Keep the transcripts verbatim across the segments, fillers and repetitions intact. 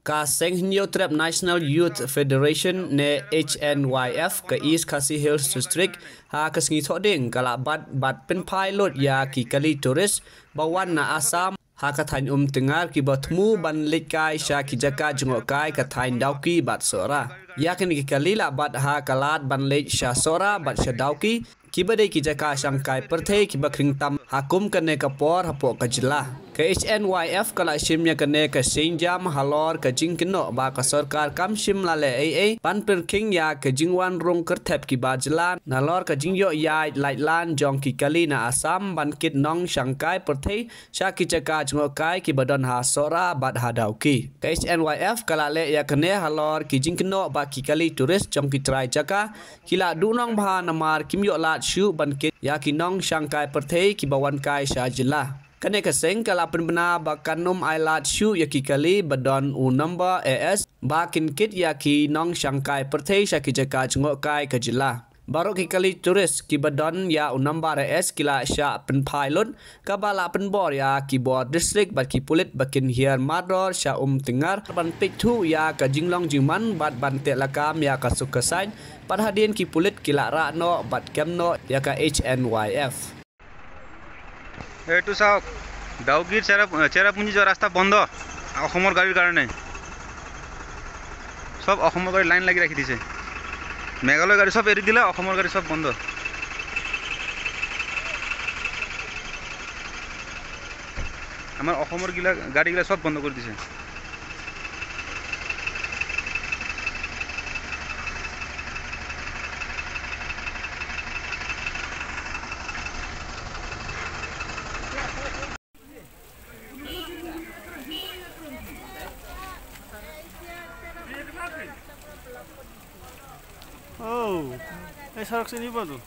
Ka Seng Hynñiewtrep National Youth Federation ne H N Y F ka East Khasi Hills District ha ka sngi Thohdieng ka la bat bad pynphai lut ïa ki kali tourist ba wan na Assam ha ka thaiñ Umtyngar kiba thmu ban leit kai sha ki jaka jngohkai ka thaiñ Dawki bad Sohra. Ïa kine ki kali la bat ha ka lad ban leit sha Sohra bad sha Dawki, kiba dei ki jaka shangkai pyrthei kiba khring tam ha kum kane ka por hapoh ka jylla. Ka H N Y F ka la shim ïa kane ka sienjam halor ka jingkynnoh ba ka sorkar kam shym la leh ei ei ban pyrkhing ïa ka jingwan rung kyrthep ki bar jylla nalor ka jingïoh ïaid laitlan jong ki kali na Assam ban kit nongshangkai pyrthei sha ki jaka jngohkai kiba don ha Sohra bad ha Dawki. Ka H N Y F ka la leh ïa kane halor ki jingkynnoh ba ki kali tourist jong ki trai jaka ki la duhnong bha namar kim ïoh lad shuh ban kit ïa ki nongshangkai pyrthei kiba wan kai sha jylla. Kane ka seng ka la pynbna ba kan ym ai lad shuh ïa ki kali ba don u nombar A S ba kin kit ïa ki nongshangkai pyrthei sha ki jaka jngohkai ka jylla. Baroh ki kali tourist kiba don ïa u nombar A S ki la shah pynphai lut, kaba la pynbor ïa ki bor district bad ki pulit ba kin hiar mardor sha Umtyngar ban peit thuh ïa ka jinglong jingman bad ban teh lakam ïa ka suk ka saiñ, bad hadien ki pulit ki la rah noh bad kem noh ïa ka H N Y F. এইটো চাওক, ডাউকিৰ চেৰাপ-, চেৰাপুঞ্জী যোৱা ৰাস্তা বন্ধ অসমৰ গাড়ীৰ কাৰণে। চব অসমৰ গাড়ী লাইন লাগি ৰাখি দিছে। মেঘালয় গাড়ী চব এৰি দিলে, অসমৰ গাড়ী চব বন্ধ। আমাৰ অসমৰ গিলা, গাড়ীগিলা চব বন্ধ কৰি দিছে। Oh, এই চাৰকচোন, ইবাতো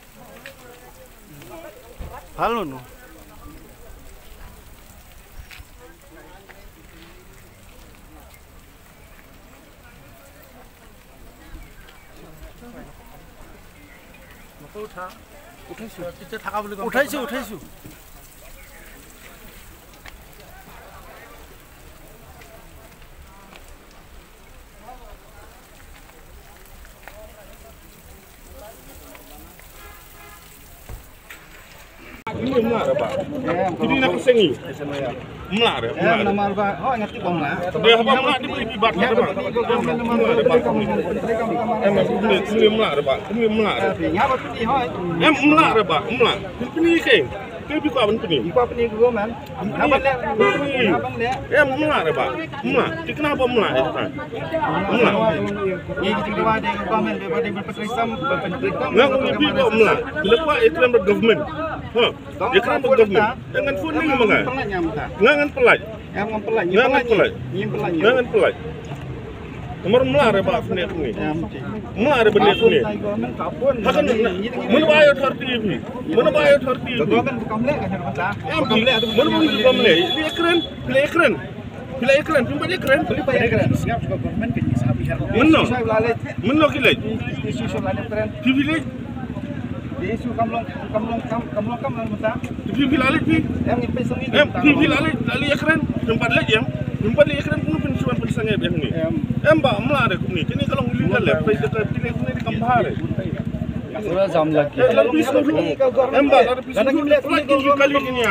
ভাল মানুহ। উঠাইছো। উঠাইছো, উঠাইছো। Mla re ba. Kini na ka sengi. Mla re, mla re. Namar ba, oh, ngati ba mla. Dia ba mla di beri bat re ba. Mla re ba. Em, mla re ba. Mla re. Em, mla re ba, mla. Pini ke. Ke bi ko ban pini. Bi ko pini ko man. Em, mla re ba. Mla. Tikna ba mla. Mla. Nga ngi bi ba mla. Bila ko ikram ba government. Ha. Ikram ba government. Ngan phone ni ma nga. Nga ngan pelaj. Nga ngan pelaj. Nga ngan pelaj. Namar mla re ba fne ni. Mla re ba ne fne. Hakan mun ba yo thar ti bi. Mun ba yo thar ti bi. Em bi. Mun ba yo thar ti bi. Li ekran. Li ekran. Phi la ïakren, phim pat ïakren. Phi la ïakren. Mynno? Mynno ki leit? Phi phi leit? Phi phi la leit phi? Em, phi phi la leit, la leit ïakren. Phim pat leit em. Phim pat leit ïakren, kumno phin shu wan pynsangeh biang ni. Em ba, mla re kumne. Kine ka long illegal leh. Phi ka kine kumne di kam bha re. Pura jam lagi. Em ba, lada phi sngewthuh, phi lait ki kali kine ïa.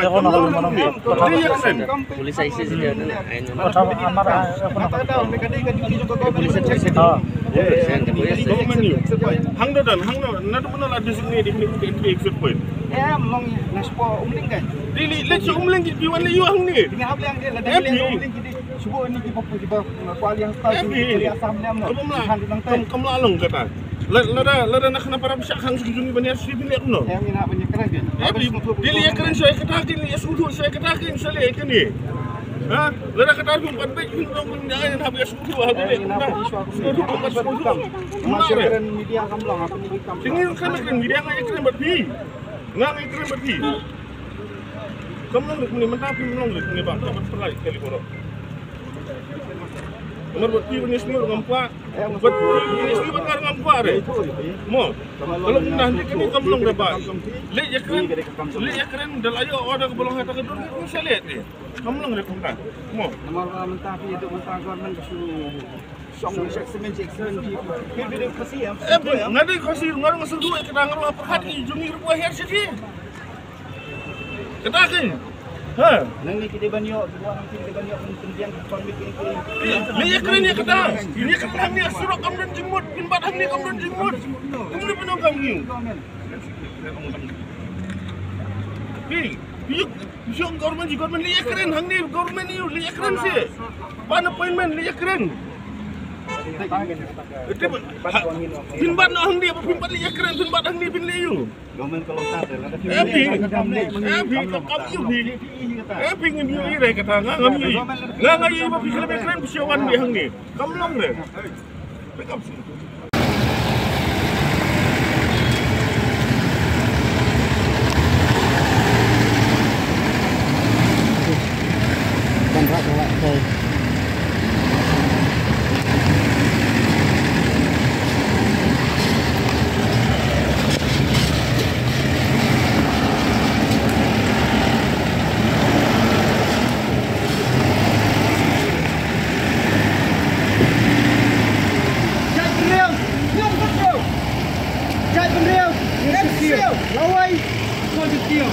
Pulis aise je dia na. Pulis aise. Hang do dan, hang do. Na do mano la designate di kine exit point. Em long na spo Umling kai. Di leit sha Umling ki wan leit ïa hangne. Em. Subuh ni ki papu ki ba kuali yang tau ki Assam lem no. Kam, kam la long kata. Lada, lada na khana para pisa khang sujung ni bani asli bini no. Em ina bani keren kan. Em di, di li keren saya kata kin, li sujung saya kata kin, saya kini. Ha? Lada kata pun pan baik pun dong pun jangan hab ya sujung hab ni. Sujung pun sujung. Mula re. Media kam long apa ni kam. Sini kan keren media ngai keren berarti. Ngai keren berarti. Kam long ni mentah pun long ni bang. Dapat pelai kali borok. Namar bad phi ban ïasnoh ngam kwah. Bad phi ban ïasnoh bad nga ngam kwah re. Mo. Ka long na hynrei kane kam long re ba. Leit ïakren, leit ïakren da la ïoh order kaba long ha kata ka dur ngi ruh sa leit re. Kam long re kumta. Mo. Namar ba mynta phi ïa mynta government ka shu shong shek semen shek semen phi. Phi dei Khasi em? Em, nga dei Khasi, nga ruh nga sngewthuh ïa kata, nga ruh nga pyrkhat ïa jong ngi ruh ba hiar sha ki. Kata kein. Ha. Nangne ki dei ban ïoh, ki dei ban ïoh pyndiang ka permit ki. Leit ïakren ïa kata. Leit ïakren hangne surok kam don jingmut, pynbat hangne kam don jingmut. Kumno pynong kam ngi. Phi, phi ïoh, phi ïoh government, government leit ïakren hangne, government ïoh leit ïakren seh. Ban appointment leit ïakren. Pynbat noh hangne, pynbat leit ïakren, pynbat hangne, pynleit ïoh. Em phi, em phi, ka kam ïoh phi. Em phi ngim ïoh i re kata, nga ngam ïoh i. Nga nga ïoh i ba phi khlem ïakren phi shu wan ni hangne. Kam long re. Phi kam shu. Ban rak rak kai. Jai bynriew, ïong bynriew. Jai bynriew, M C Q. Lawei, ko jai bynriew.